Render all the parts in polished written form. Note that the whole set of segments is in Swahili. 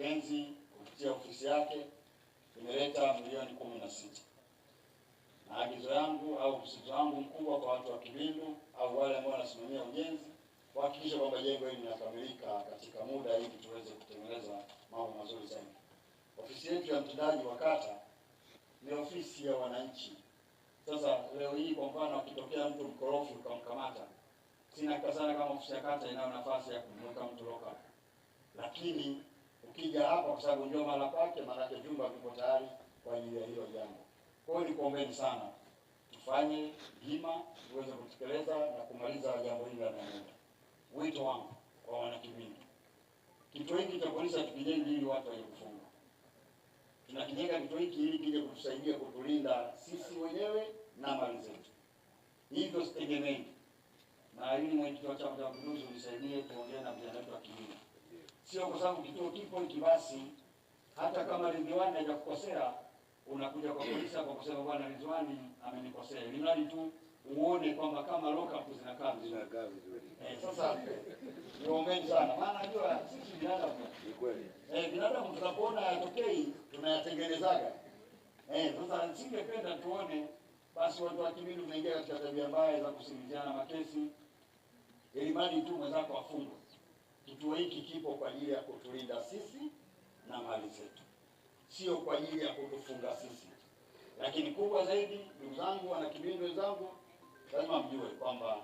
Mkurugenzi kupitia ofisi yake imeleta milioni 16. Maagizo yangu au msisitizo wangu mkubwa kwa watu wa Kibindu au wale ambao wanasimamia ujenzi kuhakikisha kwamba jengo hili linakamilika katika muda ili tuweze kutengeneza mambo mazuri zaidi. Ofisi yetu ya mtendaji wa kata ni ofisi ya wananchi. Sasa leo hii kwa mfano, akitokea mtu mkorofi ukamkamata, sina hakika sana kama ofisi ya kata inayo nafasi ya kumweka mtu loka, lakini ukija hapa, kwa sababu ndio mahala pake, maanake vyumba viko tayari kwa ajili ya hilo jambo. Kwa hiyo nikuombeni sana tufanye hima tuweze kutekeleza na kumaliza jambo hili la Namungo. Wito wangu kwa wanakibindu, kituo hiki cha polisi hatukijengi ili watu waje kufunga. Tunakijenga kituo hiki ili kije kutusaidia kutulinda sisi wenyewe na mali zetu. Hivyo sitegemei, na ili mwenyekiti wa Chama cha Mapinduzi unisaidie tuongee na vijana wetu wa Kibindu, sio kwa sababu kituo kipo hiki basi, hata kama Ridhiwani hajakukosea unakuja kwa polisi kwa kusema bwana Ridhiwani amenikosea, ili mradi tu uone kwamba kama lockup zinakaa vizuri. Sasa niombeni sana, maana najua sisi binadamu Ni kweli. Binadamu tunapoona hayatokei tunayatengenezaga. Sasa nisingependa tuone basi watu wa Kibindu tunaingia katika tabia mbaya za kusingiziana makesi ili mradi tu mwenzako afungwe. Kituo hiki kipo kwa ajili ya kutulinda sisi na mali zetu, sio kwa ajili ya kutufunga sisi. Lakini kubwa zaidi, ndugu zangu, wana Kibindu wenzangu, lazima mjue kwamba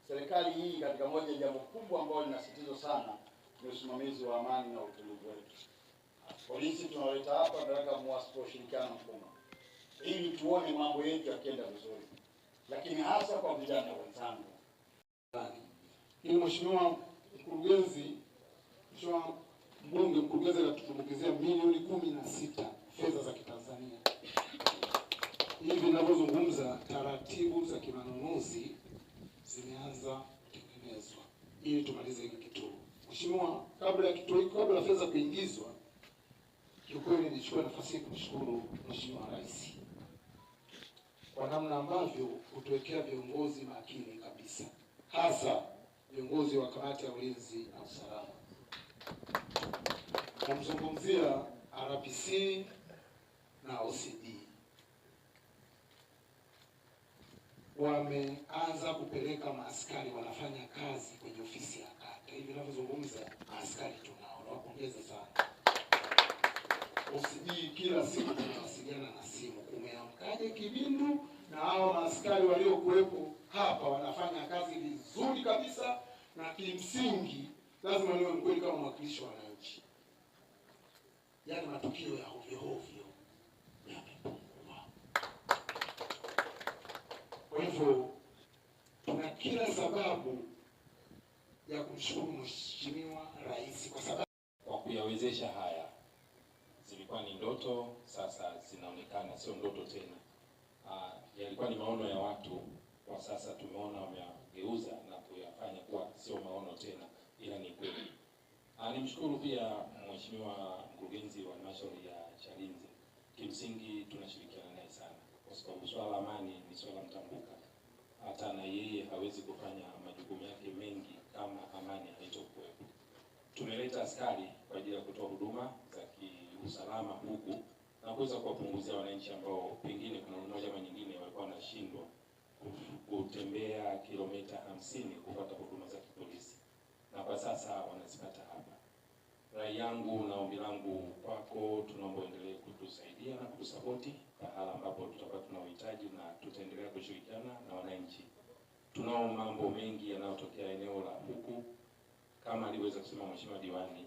serikali hii katika moja ya jambo kubwa ambalo linasisitizwa sana ni usimamizi wa amani na utulivu wetu. Polisi tunawaleta hapa, tunataka muwasipo ushirikiano mkubwa ili tuone mambo yetu yakienda vizuri, lakini hasa kwa vijana wenzangu. Ili Mheshimiwa Mkurugenzi, Mheshimiwa Mbunge, mkurugenzi anatutumbukizia milioni 16 fedha za Kitanzania. Hivi ninavyozungumza, taratibu za kimanunuzi zimeanza kutengenezwa ili tumalize hiki kituo. Mheshimiwa, kabla ya kituo hiki, kabla ya fedha kuingizwa, kiukweli nichukue nafasi hii kumshukuru Mheshimiwa Rais kwa namna ambavyo hutuwekea viongozi makini kabisa, hasa viongozi wa kamati ya ulinzi na usalama. Namzungumzia RPC na OCD. Wameanza kupeleka maaskari wanafanya kazi kwenye ofisi ya kata. Hivi ninavyozungumza maaskari tunao, nawapongeza sana. OCD kila siku tunawasiliana na simu, kumeamkaje Kibindu, na hao maaskari waliokuwepo hapa wanafanya kazi vizuri kabisa, na kimsingi lazima niwe mkweli kama mwakilishi wa wananchi, yaani matukio ya hovyo hovyo yamepungua. Kwa hivyo tuna kila sababu ya kumshukuru Mheshimiwa Rais kwa sababu kwa kuyawezesha haya. Zilikuwa ni ndoto, sasa zinaonekana sio ndoto tena. Yalikuwa ni maono ya watu, kwa sasa tumeona wameyageuza na kuyafanya kuwa sio maono tena, ila ni kweli. Nimshukuru pia Mheshimiwa Mkurugenzi wa Halmashauri ya Chalinze. Kimsingi tunashirikiana naye sana kwa sababu swala la amani ni swala mtambuka. Hata na yeye hawezi kufanya majukumu yake mengi kama amani haitokuwepo. Tumeleta askari kwa ajili ya kutoa huduma za kiusalama huku na kuweza kuwapunguzia wananchi ambao pengine kuna mmoja ama nyingine walikuwa wanashindwa kutembea kilomita 50 kupata huduma za kipolisi, na kwa sasa wanazipata hapa. Rai yangu na ombi langu kwako, tunaomba uendelee kutusaidia na kutusapoti pahala ambapo tutakuwa tuna uhitaji, na tutaendelea kushirikiana na wananchi. Tunao mambo mengi yanayotokea eneo la huku, kama aliweza kusema Mheshimiwa Diwani,